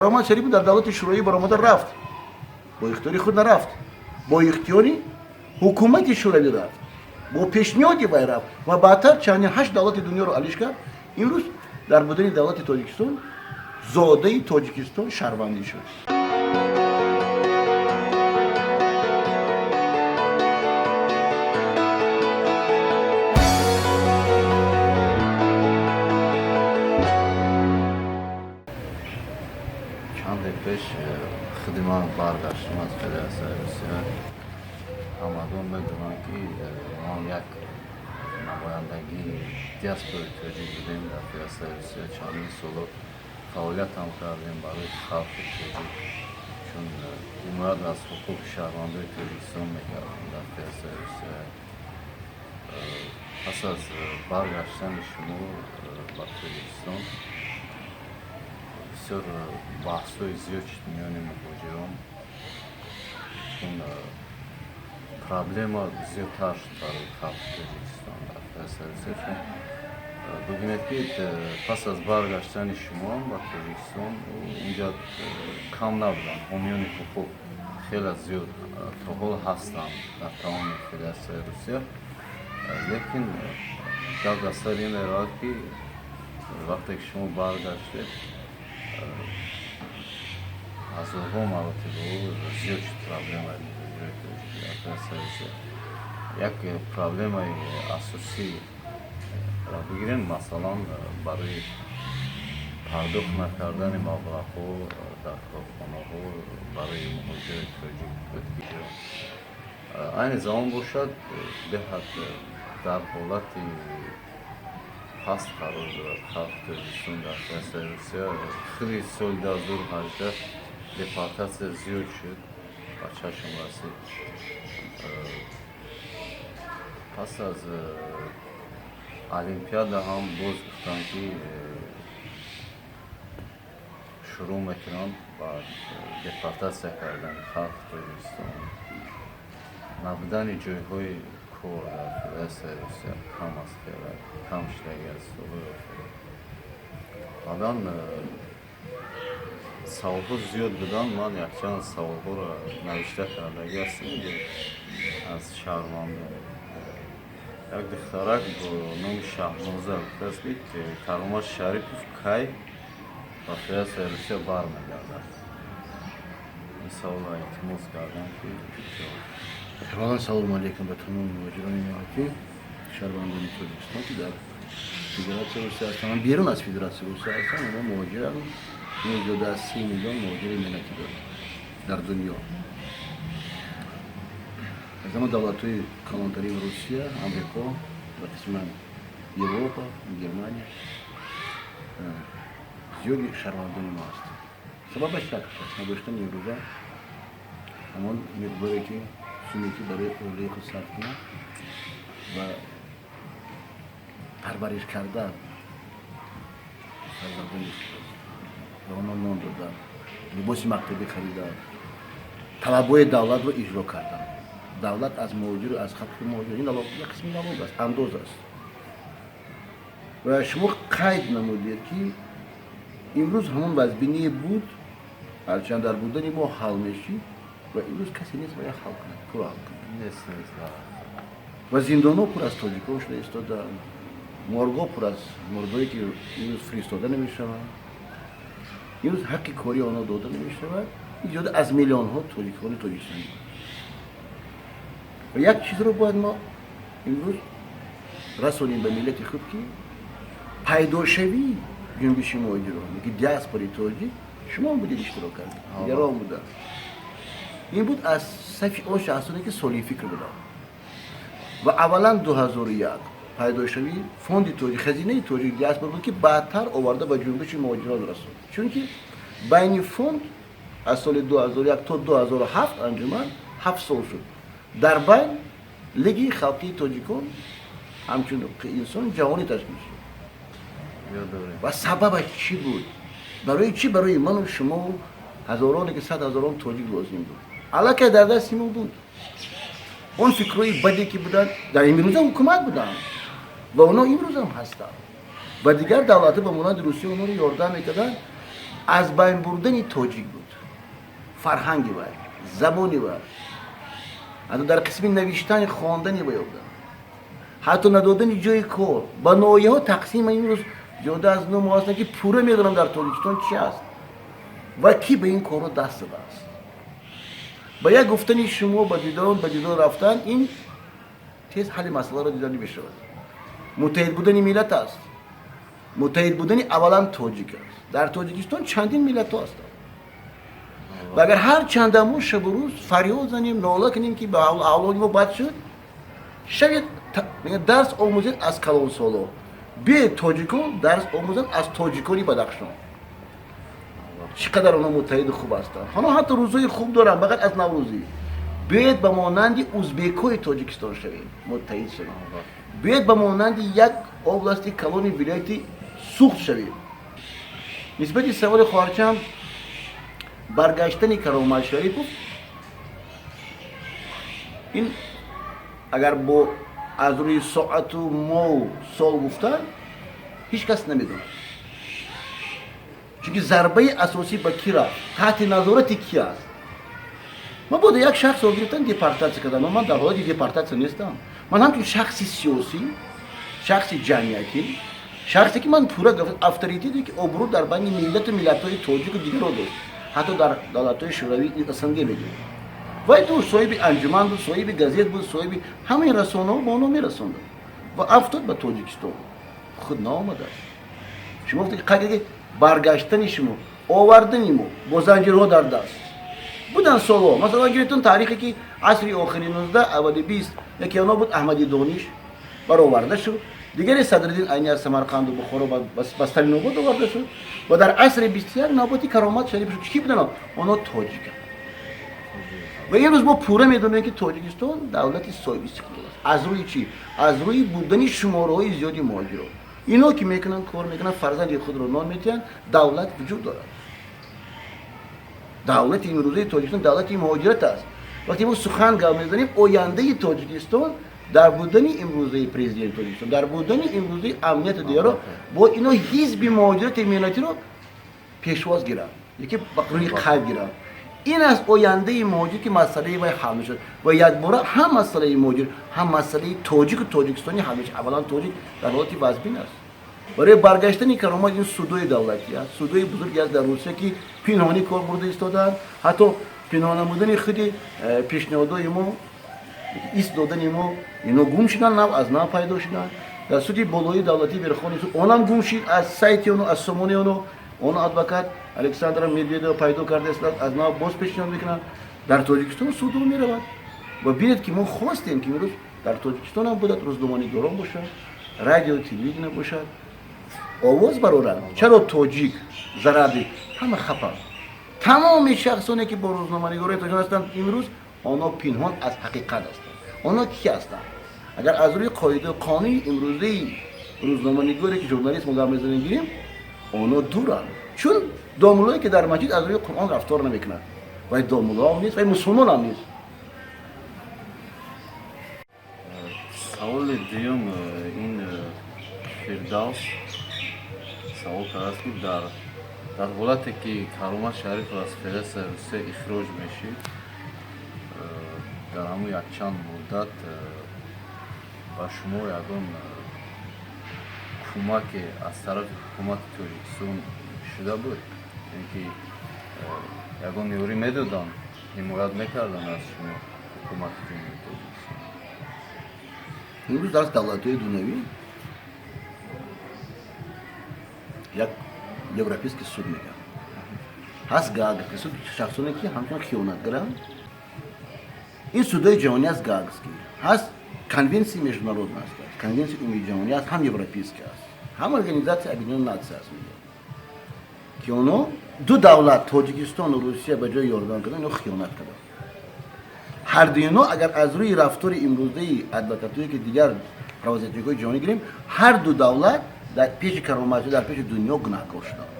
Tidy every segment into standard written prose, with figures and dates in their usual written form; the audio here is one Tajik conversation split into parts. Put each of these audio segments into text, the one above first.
Каромат Шарипов дар давлати Шӯравӣ баромада рафт, бо ихтиёри худ нарафт, бо ихтиёри ҳукумати Шӯравӣ рафт, бо пешниҳоди вай рафт ва баъдтар чандин ҳашт давлати дунёро алиш кард. Имрӯз дар будани давлати Тоҷикистон зодаи Тоҷикистон шаҳрвандӣ шуд. Чанде пеш худи ман баргаштам аз Федератсияи Русия. Ҳамагон медонанд, ки ман як намояндагии диаспораи тоҷик будем дар Федератсияи Русия. Чандин соло фаъолиятам кардем барои халқи тоҷик, чун ҳимоят аз ҳуқуқи шаҳрвандои Тоҷикистон мекардем дар Федератсияи Русия. Пас аз баргаштани шумо ба Тоҷикистон бисёр баҳсҳои зиёд шуд миёни муҳоҷирон, чун проблема зиёдтар шуд барои халқи Тоҷикистон дар Федератсияи Русия. Чун бибинед, ки пас аз баргаштани шумоам ба Тоҷикистон унҷа кам набуданд ҳомиёни ҳуқуқ, хеле зиёд то ҳол ҳастанд дар тамоми Федератсияи Русия. Лекин гап дар сари ин меравад, ки вақте ки шумо баргаштед, ҳазорҳо маротиба зиёд шуд проблемаи муҳоҷирои тоҷик дар Федератсияи Русия. Як проблемаи асосиро бигирем, масалан, барои пардохт накардани маблағҳо дар корхонаҳо барои муҳоҷирои тоҷик буд, ки айни замон бошад, беҳад дар ҳолати паст қарор дорад халқи Тоҷикистон дар Федератсияи Русия. Худи соли 2018 депортатсия зиёд шуд, ба чашм расид. Пас аз Олимпиада ҳам боз гуфтанд, ки шурӯъ мекунанд ба депортатсия кардани халқи Тоҷикистон. Набудани ҷойҳои кор дар Федератсияи Русия кам аст, хеле кам шудагӣ аз солҳои охир. Баъдан саволҳо зиёд буданд. Ман якчанд саволҳоро навишта кардагӣ ҳастам аз шаҳрвандон. Як духтарак бо номи Шаҳноза гуфтааст, ки Каромат Шарипов кай ба Федератсияи Русия бармегардад? Ин саволро илтимос кардам, ки ҷавоб. Аввалан, салому алейкум ба тамоми муҳоҷирони меҳнатӣ, шаҳрвандони Тоҷикистон, ки дар Федератсияи Русия ҳастанд, берун аз Федератсияи Русия ҳастанд. Онҳо муҳоҷиранд. Мо зиёда аз 30 миллион муҳоҷири меҳнатӣ дорем дар дунё. Аз ҳама давлатҳои калонтарин Русия, Амрико ва қисман Европа, Германия зиёди шаҳрвандони мо ҳастанд. Сабабаш як аст: надоштани имрӯза ҳамон миқдоре ки суме, ки барои оилаи худ сарф кунад ва парвариш кардан фарзандони худ, ба онҳо нон додан, либоси мактабӣ харидан, талабҳои давлатро иҷро кардан. Давлат аз муҳоҷиру аз халқи муҳоҷир ин налог, як қисми налог аст, андоз аст. Ва шумо қайд намудед, ки имрӯз ҳамон вазбиние буд, ҳарчанд дар будани мо ҳал мешид ва имрӯз касе нест бояд ҳал кунад, куро ҳал кунад. Нест, нест. Ва зиндонҳо пур аз тоҷикон шуда истодаанд, моргҳо пур аз мурдое, ки имрӯз фиристода намешаванд, имрӯз ҳаққи кории онҳо дода намешавад. Зиёда аз миллионҳо тоҷикони тоҷикистонӣ. Ва як чизро бояд мо имрӯз расонем ба миллати худ, ки пайдошавии ҷунбиши муҳоҷирон, ки диаспораи тоҷик, шумо будед, иштирок кардед, дигарон буданд, ин буд аз сафи он шахсоне, ки солимфикр буданд. Ва аввалан 2001 пайдошавии фонди тоҷик, хазинаи тоҷик диаспора буд, ки баъдтар оварда ба ҷунбиши муҳоҷирон расонд, чунки байни фонд аз соли 2001 то 2007 анҷуман 7 сол шуд. Дар байн Лиги халқии тоҷикон ҳамчун ҳуқуқи инсон ҷаҳонӣ ташкил шуд. Ва сабабаш чӣ буд? Барои чӣ барои ману шумову ҳазороне, ки сад ҳазорон тоҷик лозим буд? Аллакай дар дасти мо буд. Он фикрҳои баде, ки буданд, дар имрӯза ҳукумат буданд ва онҳо имрӯзам ҳастанд ва дигар давлатҳо ба монанди Русия онҳоро ёрдам мекарданд. Аз байн бурдани тоҷик буд, фарҳанги вай, забони вай, ҳатто дар қисми навиштани, хондани вай буданд, ҳатто надодани ҷои кор ба ноҳияҳо тақсим. Имрӯз зиёда аз 9 моҳ ҳастанд, ки пурра медонам, дар Тоҷикистон чи аст ва кӣ ба ин корро даст задааст. Ба як гуфтани шумо ба дидор рафтан, ин тез ҳалли масъаларо дида намешавад. Муттаҳид будани миллат аст, муттаҳид будани аввалан тоҷик аст. Дар Тоҷикистон чандин миллатҳо ҳастанд ва агар ҳар чандамо шабу рӯз фарёд занем, нола кунем, ки ба авлоди мо бад шуд, шавед дарс омӯзед аз калонсоло. Биёед, тоҷикон дарс омӯзанд аз тоҷикони Бадахшон, чӣ қадар онҳо муттаҳиду хуб ҳастанд. Ҳано ҳатто рӯзҳои хуб доранд, фақат аз Наврӯзӣ. Биёед, ба монанди узбекҳои Тоҷикистон шавем, муттаҳид шавем. Биёед, ба монанди як области калони вилояти Суғд шавем. Нисбати саволи хоҳарчам, баргаштани Каромат Шарипов, ин агар бо аз рӯи соату моҳу сол гуфтан, ҳеҷ кас намедонад, чунки зарбаи асосӣ ба кӣ рафт, таҳти назорати кӣ аст. Мабодо як шахсро гирифтан, депортатсия кардан. Ман дар ҳолати депортатсия нестам. Ман ҳамчун шахси сиёсӣ, шахси ҷамъиятӣ, шахсе ки ман пурра авторитете, ки обрӯ дар байни миллату миллатҳои тоҷику дигарро дошт, ҳатто дар давлатҳои шӯравӣ, СНГ мегирем, вай ду соҳиби анҷуман буд, соҳиби газет буд, соҳиби ҳамаи расонаҳо, ба онҳо мерасонданд ва афтод ба Тоҷикистон, худ наомадааст. Шумо гуфте, ки баргаштани шумо, овардани мо бо занҷирҳо дар даст будан солҳо. Масалан, гирифтон таърихе, ки асри охири 19, аввали 20, яке онҳо буд Аҳмади Дониш, бароварда шуд, дигаре Садриддин Айни аз Самарқанду Бухоро ба Сталинобод оварда шуд ва дар асри 21 навбати Каромат Шариф шуд. Кӣ буданд онҳо? Тоҷиканд. Ва имрӯз мо пурра медонем, ки Тоҷикистон давлати соҳиби истиқлол аст. Аз рӯи чӣ? Аз рӯи будани шумораҳои зиёди муҳоҷирон. Ино ки мекунанд, кор мекунанд, фарзанди худро нон метиҳанд, давлат вуҷуд дорад. Давлати имрӯзаи Тоҷикистон давлати муҳоҷират аст. Вақте мо сухан гап мезанем, ояндаи Тоҷикистон дар будани имрӯзаи президенти Тоҷикистон, дар будани имрӯзаи амнияту дигаро, бо ино ҳизби муҳоҷирати меҳнатиро пешвоз гиранд, яке ба рӯи қайд гиранд. Ин аст ояндаи муҳоҷир, ки масъалаи вай ҳал мешавад ва якбора ҳам масъалаи муҳоҷир, ҳам масъалаи тоҷику тоҷикистонӣ ҳал мешавад. Аввалан, тоҷик дар ҳолати вазбин аст. Барои баргаштани Каромат ин судои давлатӣ аст, судои бузурге аст дар Русия, ки пинҳонӣ кор бурда истодаанд. Ҳатто пинҳон намудани худи пешниҳодҳои мо, ист додани мо, ино гум шуданд, нав аз нав пайдо шуданд. Дар суди болоии давлатии Верховный суд онам гум шид аз сайти оно, аз сомонаи оно. Оно адвокат Александра Медведева пайдо кардааст, аз нав боз пешниҳод мекунанд. Дар Тоҷикистон судро меравад ва бинед, ки мо хостем, ки имрӯз дар Тоҷикистон ҳам будад, рӯзноманигорон бошад, радио, телевидение бошад, овоз бароранд. Чаро тоҷик зарар дид? Ҳама хапанд. Тамоми шахсоне, ки бо рӯзноманигорои тоҷикон ҳастанд имрӯз, онҳо пинҳон аз ҳақиқат ҳастанд. Онҳо кӣ ҳастанд? Агар аз рӯи қоидаи қонуни имрӯзаи рӯзноманигоре, ки журналист мо гап мезанем, гирем, онҳо дуранд, чун домуллое, ки дар масҷид аз рӯи Қуръон рафтор намекунад, вай домуллоам нест, вай мусулмонам нест. Саволи дуюм, ин Фирдавс савол кардааст, ки дар ҳолате, ки Каромат Шарифов аз Федератсияи Русия ихроҷ мешид, дар ҳамун якчанд муддат ба шумо ягон кӯмаке аз тарафи ҳукумати Тоҷикистон шуда буд, ин ки ягон ёрӣ медоданд, ҳимоят мекарданд аз шумо ҳукумати Ҷумҳурии Тоҷикистон? Имрӯз дар давлатҳои дунявӣ як европейский суд мегӯянд ҳаст, Гаагский суд, шахсоне, ки ҳамчун хиёнатгаранд, ин судои ҷаҳонӣ аст. Гаагский ҳаст, конвенсияи международный аст, конвенсияи умумии ҷаҳонӣ аст, ҳам европейский аст, ҳам Организация Объединённых Наций аст. Мегӯяд, ки онҳо ду давлат, Тоҷикистону Русия, ба ҷои ёрдам кардан, ино хиёнат карданд, ҳардуи инҳо. Агар аз рӯи рафтори имрӯзаи адвокатое, ки дигар правозащитник ҳои ҷаҳонӣ гирем, ҳар ду давлат дар пеши Каромат, дар пеши дунё гунаҳкор шуданд.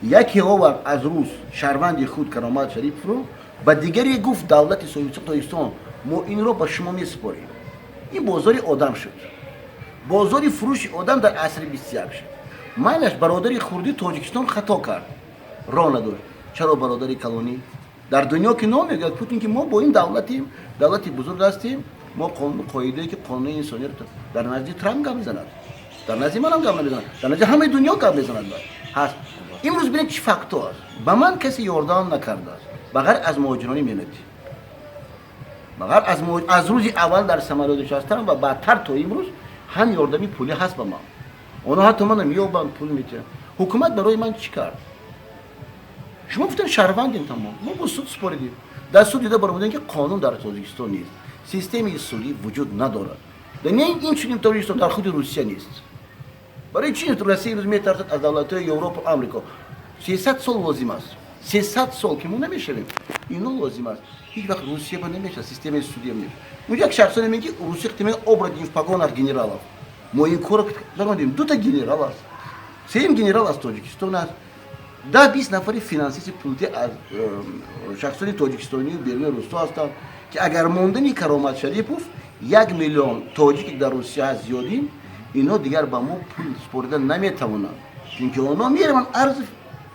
Яке овард аз рус шаҳрванди худ Каромат Шариповро, ба дигаре гуфт: давлати соҳибистиқлоли Тоҷикистон, мо инро ба шумо месупорем. Ин бозори одам шуд, бозори фурӯши одам дар асри 21 шуд. Майлаш, бародари хурдӣ Тоҷикистон хато кард. Роҳ надошт. Чаро бародари калонӣ дар дунё ки намегӯяд Путин, ки мо бо ин давлатем, давлати бузург ҳастем, мо қонуну қоидае ки қонуни инсониро дар назди Трамп гап мезанад, дар назди манам гап намезанад, дар назди ҳамаи дунё гап мезанад. Ҳаст. Имрӯз бинед, чӣ факто аст. Ба ман касе ёрдам накардааст, ба ғайр аз муҳоҷирони меҳнатӣ, ба ғайр аз рӯзи аввал дар самолёт нишастам ва баъдтар то имрӯз ҳам ёрдами пулӣ ҳаст ба ман. Онҳо ҳатто мана меёбанд, пул метиҳанд. Ҳукумат барои ман чӣ кард? Шумо гуфтем, шаҳрвандем, тамом. Мо бо суд супоридем. Дар суд дида баромадем, ки қонун дар Тоҷикистон нест, системаи судӣ вуҷуд надорад. Не ин чунин Тоҷикистон, дар худи Русия нест. Барои чи Россия имрӯз метарсад аз давлатҳои Европа, Амрико? 300 сол лозим аст, 300 сол, ки мо намешавем. Ино лозим аст. Ҳеҷ вақт Русия ба намешавад, системаи судӣ намешавад. Унҷо як шахсоне меги, Русия мега, оборотень в погонах генералов. Мо ин корро даромадем, дута генерал аст, сеюм генерал аз Тоҷикистон аст, 10-20 нафари финансисти пулти аз шахсони тоҷикистонию беруни русто ҳастанд, ки агар мондани Каромат Шарипов 1 миллион тоҷик дар Русия ҳаст, зиёдим, инҳо дигар ба мо пул супорида наметавонанд, чунки онҳо мераванд, арзи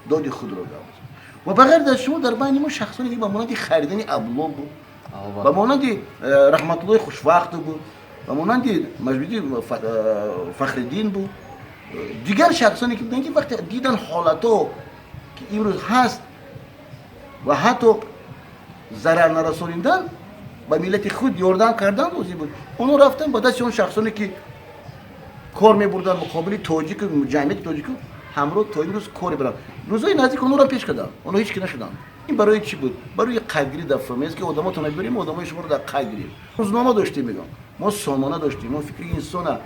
доди худро гап. Ва ба ғайр аз шумо, дар байни мо шахсоне ба монанди Харидани Абло буд, ба монанди Раҳматуллои Хушвақту буд, ба монанди Маҷмиди Фахриддин буд, дигар шахсоне ки буданд, ки вақте дидан ҳолато ки имрӯз ҳаст ва ҳатто зарар нарасонидан ба миллати худ, ёрдам кардан лозим буд, онҳо рафтан ба дасти он шахсоне ки кор мебурданд муқобили тоҷику ҷамъияти тоҷику ҳамроҳ то имрӯз кор мебаранд. Рӯзҳои наздик онҳоро пеш карданд, онҳо ҳеҷ ки нашуданд. Ин барои чӣ буд? Барои қайдгирӣ дар ФМС, ки одамотон бирем, одамои шуморо дар қайд гирем. Рӯзнома доштем, мегӯям, мо сомона доштем, мо фикри инсона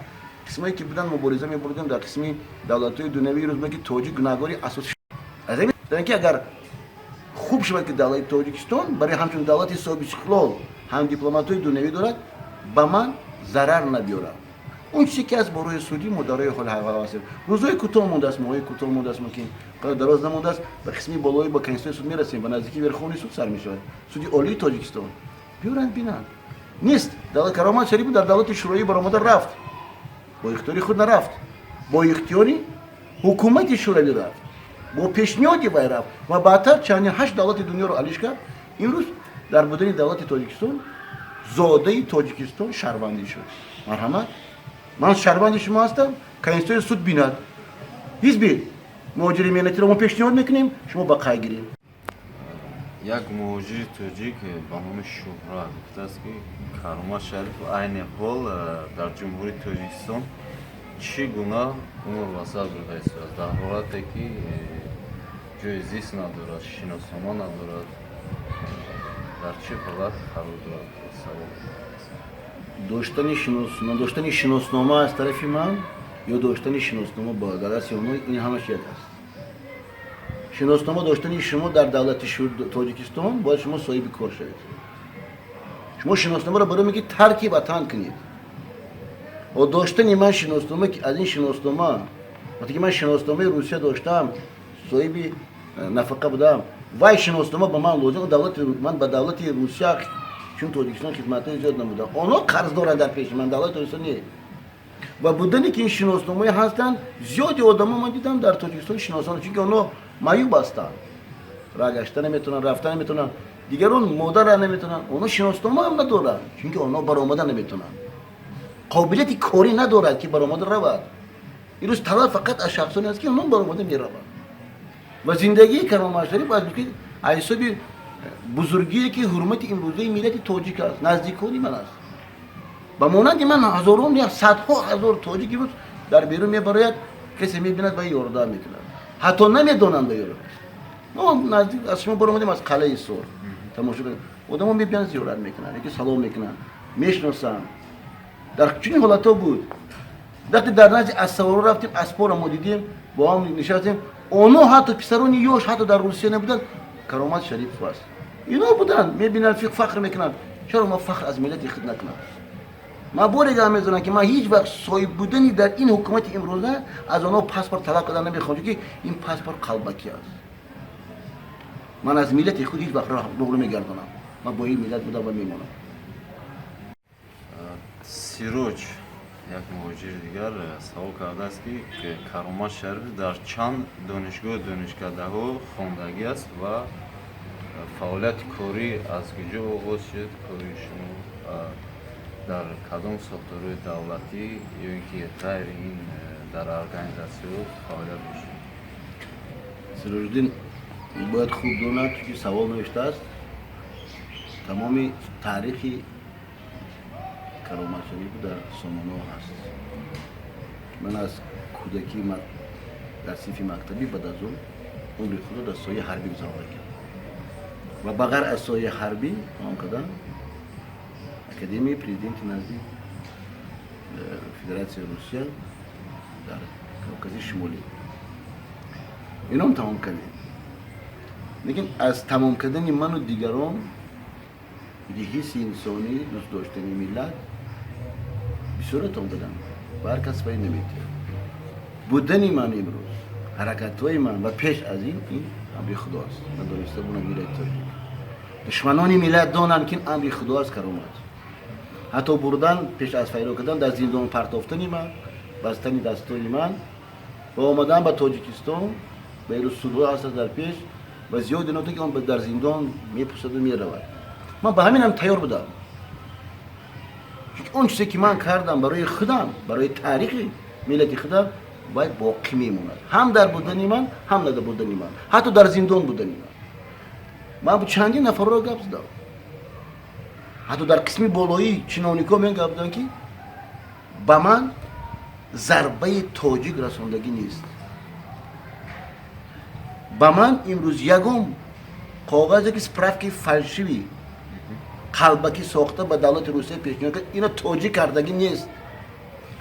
қисмое ки буданд, мубориза мебурдем дар қисми давлатҳои дунявии рӯз, ки тоҷик гунаҳгори асосӣ аз ҳамин, ки агар хуб шавад, ки давлати Тоҷикистон барои ҳамчун давлати соҳиби истиқлол ҳам дипломатҳои дунявӣ дорад, ба ман зарар набиёрад. Он чизе ки аз борои судӣ, мо дар роҳи ҳоли ҳастем. Рӯзҳои кӯтоҳ мондааст, моҳҳои кӯтоҳ мондааст, мумкин қадар дароз намондааст. Ба қисми болои ба конституцияи суд мерасем, ба наздики Верховный суд сар мешавад, Суди Олии Тоҷикистон. Биёранд, бинанд, нест. Каромат Шарипов дар давлати Шӯроӣ баромада рафт, бо ихтиёри худ нарафт, бо ихтиёри ҳукумати Шӯравӣ рафт, бо пешниҳоди вай рафт ва баъдтар чандин ҳашт давлати дунёро алиш кард. Имрӯз дар будани давлати Тоҷикистон зодаи Тоҷикистон шаҳрвандӣ шуд. Марҳамат, ман шаҳрванди шумо ҳастам. Конституцияи суд бинад. Ҳизби муҳоҷири меҳнатиро мо пешниҳод мекунем, шумо ба қайд гирем. Як муҳоҷири тоҷик ба номи Шуҳрат гуфтааст, ки Каромат Шариф айни ҳол дар Ҷумҳурии Тоҷикистон чӣ гуна умр ба сар бурда истодааст, дар ҳолате ки ҷои зист надорад, шиноснома надорад, дар чӣ ҳолат қарор дорад? Савол. Доштани шинос, надоштани шиноснома аз тарафи ман ё доштани шиноснома ба дасти онҳо, ин ҳамаш як аст. Шиноснома доштани шумо дар давлати Тоҷикистон, бояд шумо соҳиби кор шавед. Шумо шиносномаро барои меги тарки ватан кунед. О доштани ман шиноснома, ки аз ин шиноснома, вақте ки ман шиносномаи Русия доштам, соҳиби нафақа будам, вай шиноснома ба ман лозим давлати ман ба давлати Русия, чун Тоҷикистон хизматҳои зиёд намудам, онҳо қарз доранд дар пеши ман, давлати Тоҷикистон не. Ва будане ки ин шиносномаи ҳастанд, зиёди одамо ман дидам дар Тоҷикистон шиноснома, чунки онҳо маъюб ҳастанд, роҳ гашта наметавонанд, рафта наметавонанд, дигарон модара наметавонанд, онҳо шиноснома ҳам надоранд, чунки онҳо баромада наметавонанд, қобилияти корӣ надорад, ки баромада равад. Имрӯз талаб фақат аз шахсоне аст, ки онҳо баромада мераванд. Ва зиндагии Каромат Шариф аз ки аз ҳисоби бузургие, ки ҳурмати имрӯзаи миллати тоҷик аст, наздикони ман аст, ба монанди ман ҳазорон, я садҳо ҳазор тоҷик имрӯз дар берун мебарояд, касе мебинад ва ёрдам мекунад, ҳатто намедонанд ба ёрдам. Мо наздик аз шумо баромадем, аз қалъаи Ҳисор тамошо кардем, одамо мебиёнд, зиёрат мекунанд яки салом мекунанд, мешиносанд. Дар чунин ҳолатҳо буд, вақте дар назди аспсаворо рафтем, аспоро мо дидем, бо ҳам нишастем, онҳо ҳатто писарони ёш ҳатто дар Русия набуданд, Каромат Шарипов аст, ино буданд, мебинанд, фахр мекунанд. Чаро ма фахр аз миллати худ накунам? Ман боре гап мезанам, ки ман ҳеҷ вақт соҳиб будани дар ин ҳукумати имрӯза аз онҳо паспорт талаб кардан намехоҳам, чунки ин паспорт қалбакӣ аст. Ман аз миллати худ ҳеҷ вақт рӯ мегардонам. Ман бо ин миллат будам ва мемонам. Сироҷ, Як муҳоҷири дигар савол кардааст, ки Каромат Шариф дар чанд донишгоҳу донишкадаҳо хондагӣ аст ва фаъолияти корӣ аз куҷо оғоз шуд, кори шумо дар кадом сохторҳои давлатӣ ё ин ки ғайри ин дар организатсияҳо фаъолият доштед? Сироҷиддин бояд хуб донад, чунки савол навиштааст. Тамоми таърихи Каромат Шариф дар сомонаҳо ҳаст. Ман аз кӯдакӣ дар синфи мактабӣ, баъд аз он умри худро дар соҳаи ҳарбӣ гузаронда кардам ва ба ғайр аз соҳаи ҳарбӣ тамом кардам Академияи Президенти назди Федератсияи Русия дар Кавкази Шимолӣ. Ином тамом кардем, лекин аз тамом кардани ману дигарон ҳисси инсонӣ, дӯст доштани миллат бисёре тамом кардам ва ҳар кас вай наметиҳад. Будани ман имрӯз, ҳаракатҳои ман ва пеш аз ин, ин амри Худо аст. Ман дониста будам, миллати тоҷик, душманони миллат донанд, ки ин амри Худо аст. Каромат ҳатто бурдан пеш аз файро кардан, дар зиндон партофтани ман, бастани дастони ман ва омадан ба Тоҷикистон ва ирӯз судҳо ҳастад дар пеш ва зиёд ино ки он дар зиндон мепурсаду меравад. Ман ба ҳаминам тайёр будам, чунки он чизе ки ман кардам барои худам, барои таърихи миллати худам, бояд боқӣ мемонад, ҳам дар будани ман, ҳам дар будани ман, ҳатто дар зиндон будани ман. Ман чандин нафарро гап задам, ҳатто дар қисми болоӣ чиновникҳо мен гап задам, ки ба ман зарбаи тоҷик расондагӣ нест. Ба ман имрӯз ягон коғазе ки справки фальшивый, қалбакӣ сохта ба давлати Русия пешниҳод кард, ино тоҷик кардагӣ нест,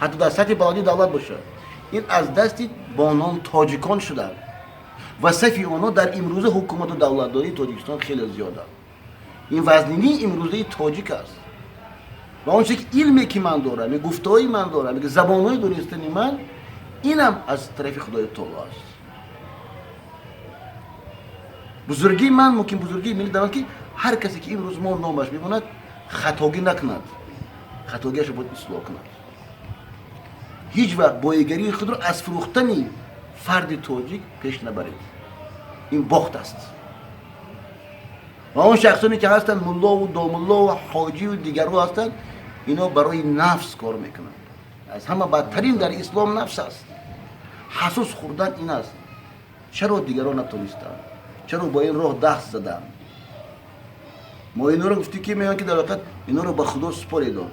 ҳатто дар сатҳи баландии давлат бошад. Ин аз дасти бо ном тоҷикон шуданд ва сафи онҳо дар имрӯза ҳукумату давлатдории Тоҷикистон хеле зиёданд. Ин вазнинии имрӯзаи тоҷик аст ва он чизе ки илме ки ман дорам, гуфтаҳои ман дорам, забонҳои донистани ман, инам аз тарафи Худои Таоло аст. Бузургии ман, мумкин бузургии миллат дар он ки ҳар касе ки имрӯз мо номаш мемонад, хатогӣ накунад, хатогиашро бояд ислоҳ кунад. Ҳеҷ вақт боигарии худро аз фурӯхтани фарди тоҷик пеш набаред, ин бохт аст. Ва он шахсоне ки ҳастанд, муллову домуллову ҳоҷиву дигарҳо ҳастанд, ино барои нафс кор мекунанд. Аз ҳама бадтарин дар ислом нафс аст. Ҳасус хӯрдан ин аст. Чаро дигарон натонистанд? Чаро бо ин роҳ даст заданд? Мо инҳоро гуфтем, ки меоянд, ки дар ҳақиқат инҳоро ба Худо супоридон.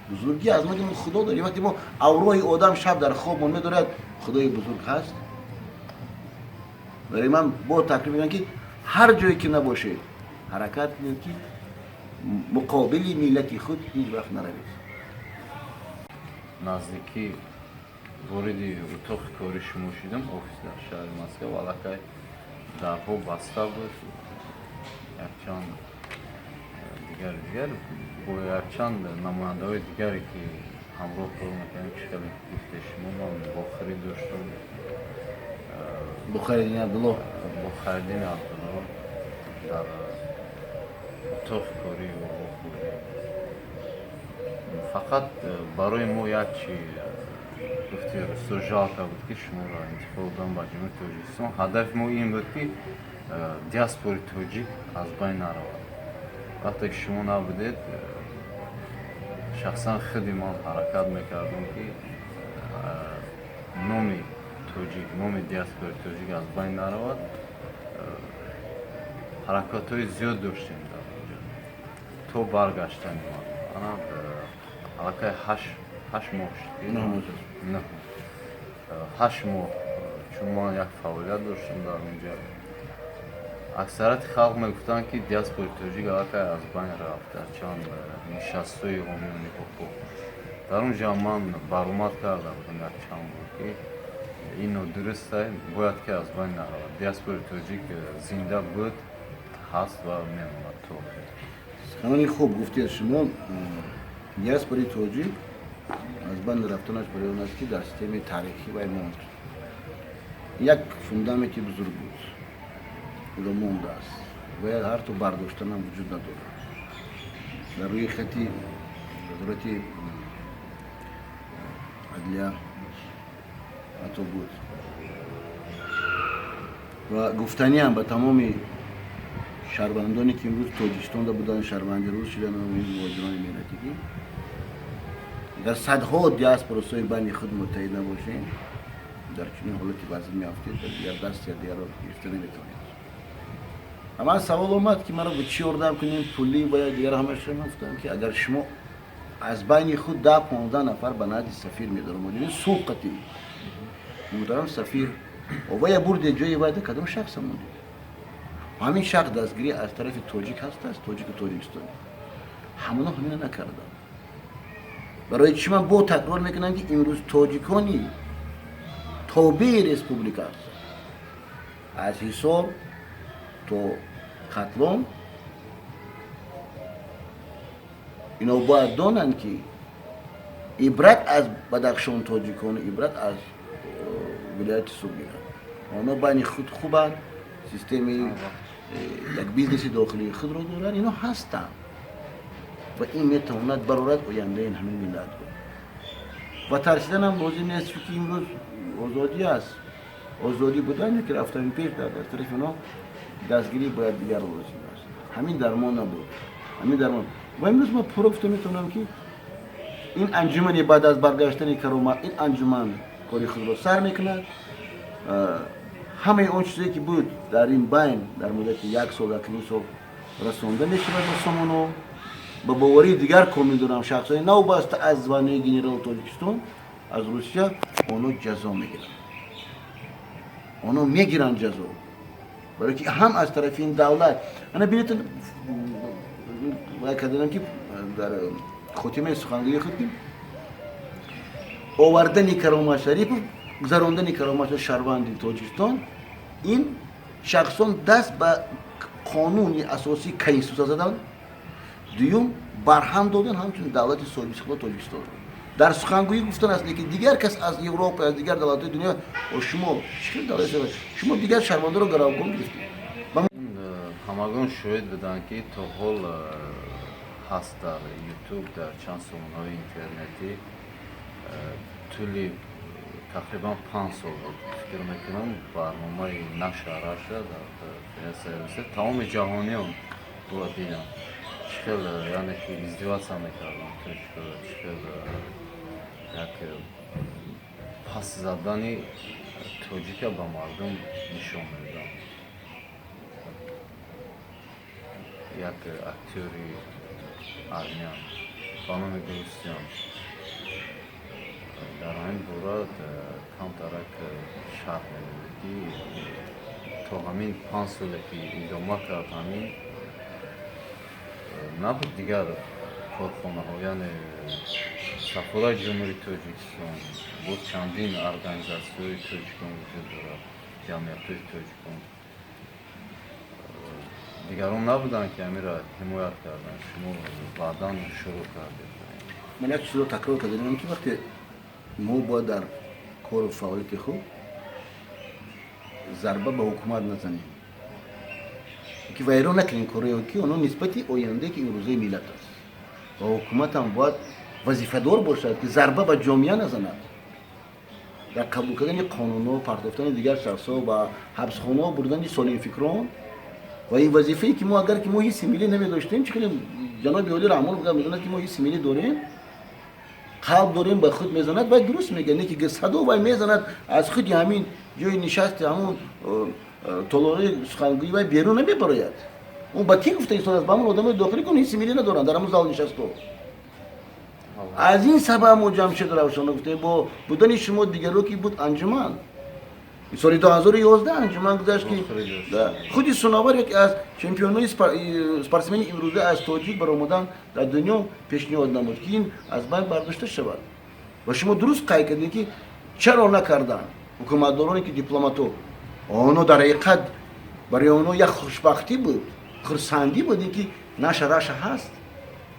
Бузургӣ аз мо Худо дорем. Вақте мо авроҳи одам шаб дар хобмон медорад, Худои бузург ҳаст. Барои ман бо таклиф мекунам, ки ҳар ҷое ки набошед, ҳаракат кунед, ки муқобили миллати худ ҳеҷ вақт наравед. Наздикӣ вориди утоқи кори шумо шудам, офис дар шаҳри Москва, аллакай дарҳо баста буд. Якчанд дигар бо якчанд намояндаҳои дигаре ки ҳамроҳ кор мекардем, ки хеле гуфте шумо, ман вохӯрӣ доштам. Бо Хайриддини Абдулло. Бо Хайриддини Абдулло дар утоқи корӣ вохӯрӣ. Фақат барои мо як чи гуфти русо жалко буд, ки шуморо интихоб додам ба Ҷумҳурии Тоҷикистон. Ҳадафи мо ин буд, ки диаспори тоҷик аз байн наравад. Вақте ки шумо набудед, шахсан худи ман ҳаракат мекардам, ки номи тоҷик, номи диаспори тоҷик аз байн наравад. Ҳаракатҳои зиёд доштем дар онҷо то баргаштани ман. Ана аллакай 8 моҳ шуд. 8 моҳ, чун ман як фаъолият доштам дар онҷа. Аксарияти халқ мегуфтанд, ки диаспори тоҷик аллакай аз байн рафт. Дар чанд нишастҳои ҳомиёни ҳуқуқ дар он ҷо ман баромад карда будам якчанд бор, ки ин нодуруст, бояд ки аз байн наравад. Диаспори тоҷик зинда буд, ҳаст ва мемонад то охир. Суханони хуб гуфтед шумо. Диаспори тоҷик аз байн рафтанаш барои он аст, ки дар системаи таърихӣ вай монд, як фундаменти бузург буд, ӯро мондааст. Бояд ҳар то бардоштанам вуҷуд надорад. Дар рӯи хати вазорати Адлия ҳатто буд. Ва гуфтаниам ба тамоми шаҳрвандоне, ки имрӯз Тоҷикистонда буданд, шаҳрванди рус шуданд, муҳоҷирони меҳнатӣ, ки дар садҳо диаспорасои байни худ муттаҳид набошем, дар чунин ҳолати вазъӣ меафтед, дар дигар даст дигарро гирифта наметавонед. Ман савол омад, ки маро ба чӣ ёрдам кунем, пулӣ ва ё дигар. Ҳамаша ман гуфтам, ки агар шумо аз байни худ 10-15 нафар ба назди сафир медаромадед, суқати муҳтарам сафир вая бурде, ҷои вайда кадом шахса мондед, ҳамин шахс дастгирӣ аз тарафи тоҷик ҳастааст, тоҷику тоҷикистонӣ, ҳамоно ҳамина накардам. Барои чӣ ман бо такрор мекунам, ки имрӯз тоҷикони тобеи республика ҳастанд, аз Ҳисор то Хатлон, ино бояд донанд, ки ибрат аз Бадахшон тоҷикон, ибрат аз вилояти Суғд гиранд. Онҳо байни худ хубанд, системи як бизнеси дохилии худро доранд, ино ҳастанд ва ин метавонад барорад ояндаи ҳамин миллатро. Ва тарсиданам лозим нест, чунки имрӯз озодӣ аст. Озодӣ будан ки рафтани пеш дар тарафи онҳо дастгирӣ бояд дигар лозим аст. Ҳамин дармон набуд, ҳамин дармон. Ва имрӯз ман пурра гуфта метавонам, ки ин анҷумане баъд аз баргаштани Каромат, ин анҷуман кори худро сар мекунад. Ҳамаи он чизе, ки буд дар ин байн, дар муддати як сол, 1.5 сол расонда мешавад ба сомоно. Ба боварии дигар комил дорам, шахсони навбаста аз званои генерал Тоҷикистон аз Русия, онҳо ҷазо мегиранд, онҳо мегиранд ҷазо, барои ки ҳам аз тарафи ин давлат. Ана бинед, кардам, ки дар хотимаи сухангӯии худ, ки овардани Каромат Шарипов, гузарондани Каромат шаҳрванди Тоҷикистон, ин шахсон даст ба қонуни асосии конститутсия заданд, дуюм барҳам додан ҳамчун давлати соҳибистиқлол Тоҷикистонро. Дар сухангӯӣ гуфтан аст, лекин дигар кас аз Европа, аз дигар давлатҳои дунё, шумо чӣ хел давлат, шумо дигар шаҳрвандоро гаравгон гирифтед. Ҳамагон шоҳид буданд, ки то ҳол ҳаст дар Ютуб, дар чанд сомонаҳои интернетӣ. Тӯли тақрибан 5 сол буд, фикр мекунам, барномаи Наша Раша дар Федератсияи Русия тамоми ҷаҳониён бояд диданд, чӣ хел, яъне ки издеваться мекарданд тоҷикоро, чӣ хел як пас задани тоҷика ба мардум нишон медоданд. Як актёри армян ба номи Галустян дар ҳамин бора камтарак шарҳ медодед, ки то ҳамин 5 соле, ки идома кард, ҳамин набуд дигар корхонаҳо, яъне Сафораи Ҷумҳурии Тоҷикистон, боз чандин организатсияҳои тоҷикон вуҷуд дорад, ҷамъиятҳои тоҷикон, дигарон набуданд, ки ҳаминро ҳимоят карданд? Шумо баъдан шурӯъ кардед. Ман як чизро такрор кардам, ки вақте мо бояд дар кору фаъолияти худ зарба ба ҳукумат назанем, ки вайрон накунем корое, ки онҳо нисбати ояндае, ки имрӯзаи миллат аст, ва ҳукуматам бояд вазифадор бошад, ки зарба ба ҷомеа назанад дар қабул кардани қонунҳо, партофтани дигар шахсҳо ва ҳабсхонаҳо бурдани солимфикрон. Ва ин вазифае, ки мо, агар ки мо ҳисси миллӣ намедоштем, чӣ хеле ҷаноби олӣ Раҳмонов мезанад, ки мо ҳисси миллӣ дорем, қалб дорем, ба худ мезанад, вай дуруст мегӯяд, не ки садо вай мезанад аз худи ҳамин ҷои нишасти ҳамун толори сухангӯӣ, вай берун намебарояд. Он ба кӣ гуфта истодааст? Ба ҳамон одамои дохилӣ, ки ҳисси миллӣ надоранд, дар ҳамон зал нишасто. Аз ин сабаб мо Ҷамшед Равшанов гуфтем, бо будани шумо, дигаро, ки буд анҷуман, соли 2011 анҷуман гузашт, ки худи Сунавар, яке аз чемпионои спортсмени имрӯза аз тоҷик баромадан дар дунё, пешниҳод намуд, ки ин аз байн бардошта шавад. Ва шумо дуруст қайд кардед, ки чаро накарданд ҳукуматдороне, ки дипломатҳо, онҳо дар ҳақиқат барои онҳо як хушбахтӣ буд, хурсандӣ буд, ин ки Наша Раша ҳаст,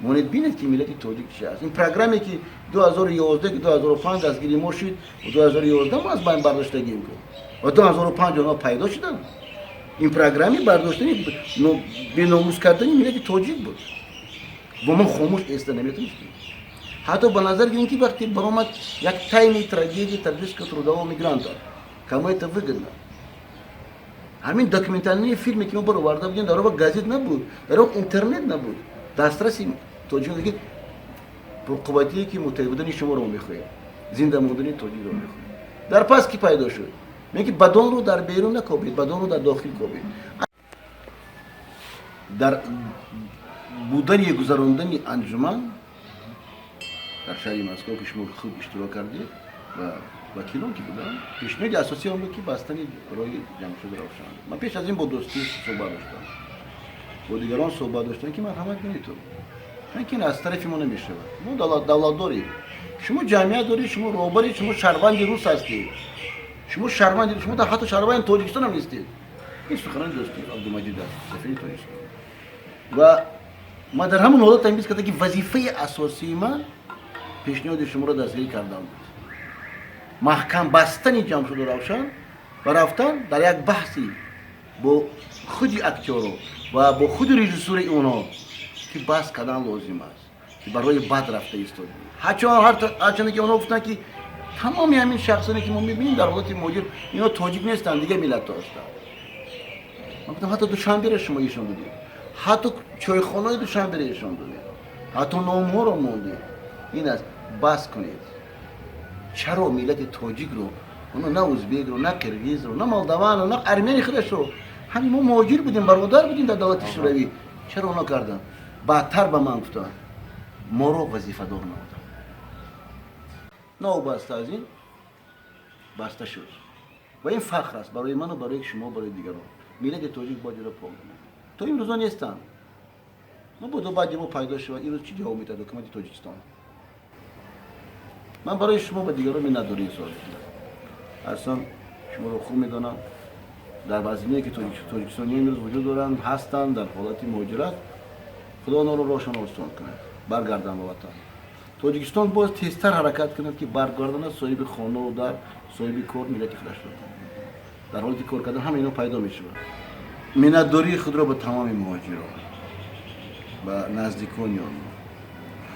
монед, бинед, ки миллати тоҷик чи аст. Ин программе, ки 2011, ки 2005 дастгири мо шуд, 2011 мо аз байн бардоштагим ку ва 2005 онҳо пайдо шуданд. Ин программи бардоштани, беномус кардани миллати тоҷик буд ва мо хомӯш эста наметонистем. Ҳатто ба назар гирем, ки вақте баромад як тайный трагедия таджикского трудового мигранта, кому это выгодно? Ҳамин документальный фильме, ки мо бароварда будем, дар он газет набуд, дар он интернет набуд, дастраси тоҷик ки пурқувватие, ки муттаҳид будани шуморо мо мехоҳем, зинда мондани тоҷикро мехоҳем. Дар пас ки пайдо шуд? Мегӯяд, ки бадонро дар берун накобед, бадонро дар дохил кобед. Дар будани гузарондани анҷуман дар шаҳри Москва, ки шумо хуб иштирок кардед ва вакилон ки буданд, пешниҳоди асосии он буд, ки бастани роҳи Ҷамшеду Равшан. Ман пеш аз ин бо дӯстӣ суҳбат доштам, бо дигарон суҳбат доштам, ки марҳамат кунед, ту ки аз тарафи мо намешавад. Мо давлат дорем, шумо ҷамъият доред, шумо роҳбаред, шумо шаҳрванди рус ҳастед, шумо шаҳрванди, шумо ҳатто шаҳрванди Тоҷикистон ҳам нестед. Ин суханони дӯстӣ Абдумаҷид аст, сафири Тоҷикистон. Ва ман дар ҳамон ҳолат танбис кардам, ки вазифаи асосии ман пешниҳоди шуморо дастгирӣ кардан буд, маҳкам бастани Ҷамшуду Равшан ва рафтан дар як баҳси бо худи актёро ва бо худи режиссури онҳо, ки баҳс кардан лозим аст, ки барои бад рафта истодем. Ҳарчанде ки онҳо гуфтанд, ки тамоми ҳамин шахсоне, ки мо мебинем дар ҳолати муҳоҷир, инҳо тоҷик нестанд, дигар миллатҳо ҳастанд. Ман гуфтам, ҳатто Душанберо шумо ишон додед, ҳатто чойхонаи Душанберо ишон додед, ҳатто номҳоро мондед. Ин аст, бас кунед. Чаро миллати тоҷикро оно, на узбекро, на қирғизро, на молдаванро, на армени худашро? Ҳамин мо муҳоҷир будем, бародар будем дар давлати Шӯравӣ. Чаро оно карданд? Баъдтар ба ман гуфтанд, моро вазифадор намуданд. Новобаста аз ин баста шуд ва ин фахр аст барои ману барои шумо, барои дигарон. Миллати тоҷик бояд иро пок кунад. То имрӯзо нестанд, мабодо баъди мо пайдо шавад. Имрӯз чӣ ҷавоб медиҳад ҳукумати Тоҷикистон? Ман барои шумо ба дигарон миннатдорӣ изҳор мекунам. Аслан шуморо хуб медонам. Дар вазъие ки тоҷикистониё имрӯз вуҷуд доранд, ҳастанд дар ҳолати муҳоҷират, Худо онҳоро роҳшон осон кунад, баргарданд ба ватан. Тоҷикистон боз тезтар ҳаракат кунад, ки баргардонад соҳиби хонаву дар, соҳиби кор миллати худашро. Дар ҳолати кор кардан ҳама ино пайдо мешавад. Миннатдории худро ба тамоми муҳоҷирон, ба наздикони онҳо,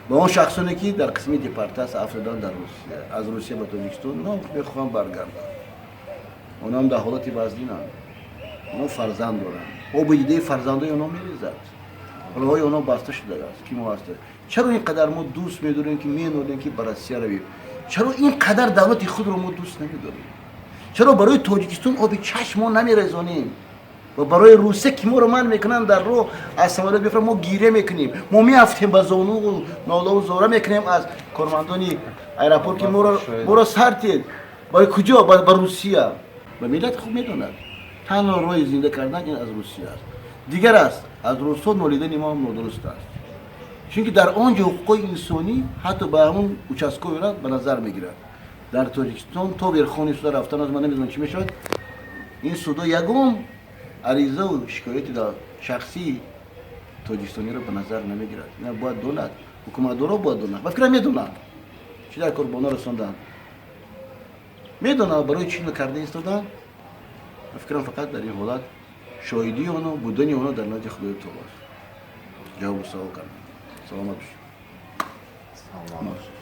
ба он шахсоне, ки дар қисми депортатсия афтоданд дар Русия, аз Русия ба Тоҷикистон, онҳо мехоҳанд баргарданд. Онҳам дар ҳолати вазнинанд, онҳо фарзанд доранд, оби дидаи фарзандои онҳо мерезад, роҳҳои онҳо баста шудааст. Ки мо ҳаста, чаро ин қадар мо дӯст медорем, ки менолем, ки ба Россия равем? Чаро ин қадар давлати худро мо дӯст намедорем? Чаро барои Тоҷикистон оби чашм мо намерезонем ва барои Русия, ки моро манъ мекунанд, дар роҳ аз самолёт бифра, мо гиря мекунем, мо меафтем ба зону, нолаву зора мекунем аз кормандони аэропорт, ки моро сар тед. Ба куҷо? Ба Русия. Ба миллат хуб медонад, танҳо роҳи зинда кардан ин аз Русия аст, дигар аст. Аз русҳо нолидани мо нодуруст аст, чунки дар он ҷо ҳуқуқҳои инсонӣ ҳатто ба ҳамун участковый ра ба назар мегирад. Дар Тоҷикистон то Верховный суда рафтан аз ман намедонам чӣ мешавад. Ин судо ягон аризаву шикояти шахсии тоҷикистониро ба назар намегирад. Ина бояд донад, ҳукуматдоро бояд донад. Ба фикрам, медонанд, чӣ дар кор ба онҳо расонданд, медонанд, барои чӣ карда истоданд. Ба фикрам, фақат дар ин ҳолат шоҳидии онҳо, будани онҳо дар назди Худои Таоло аст. Ҷавобу савол кардам. Саломат бошед. Саломат.